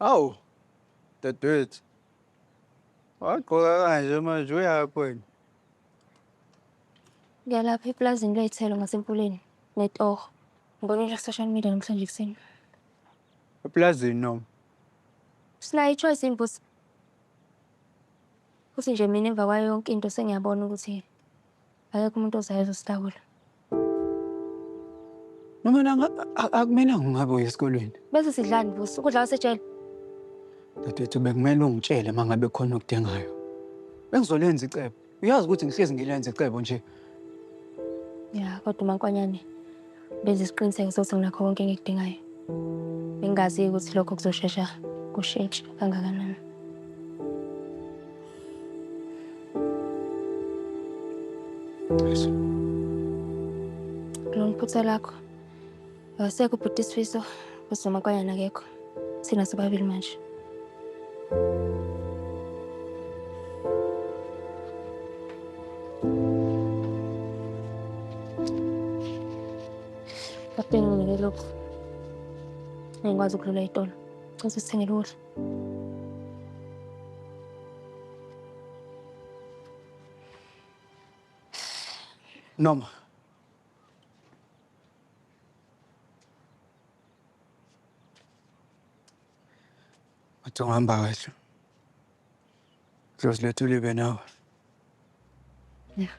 Awu, dadewethu. Wagqoka kanje manje uyaphi wena? Ngiyalapha epulazini ley'thelo ngasemfuleni netoho. Ngibonile ku-social media namhlanje ekuseni. Epulazini noma? Sinayo i-choice yini Vusi? Futhi nje mina emva kwayo yonke into sengiyabona ukuthi akekho umuntu ozayo ezosilawula. Noma nanga akumelanga ungabe uye esikolweni. Bese sidlani Vusi? Ukudla kwasejele. Dadewethu bekumele ungitshele uma ngabe khona okudingayo. Bengizolenza icebo. Uyazi ukuthi ngihlezi ngilenza icebo nje. Ya, kodwa uMankwanyane benza isiqiniseko sokuthi nginakho konke engikudingayo. Bengingazi ukuthi lokho kuzoshesha kushintshe kangakanani. Yes. Kulona iphutha lakho. Akasekho ubhuti Sifiso, futhi noMankwanyane akekho. Thina sobabili manje. Bafike nginike lokhu. Ngikwazi ukudlula itolo. Cela usithengele ukudla. Noma. Wathi ungihamba kahle. Dlozi lethu libe nawe. Yeah.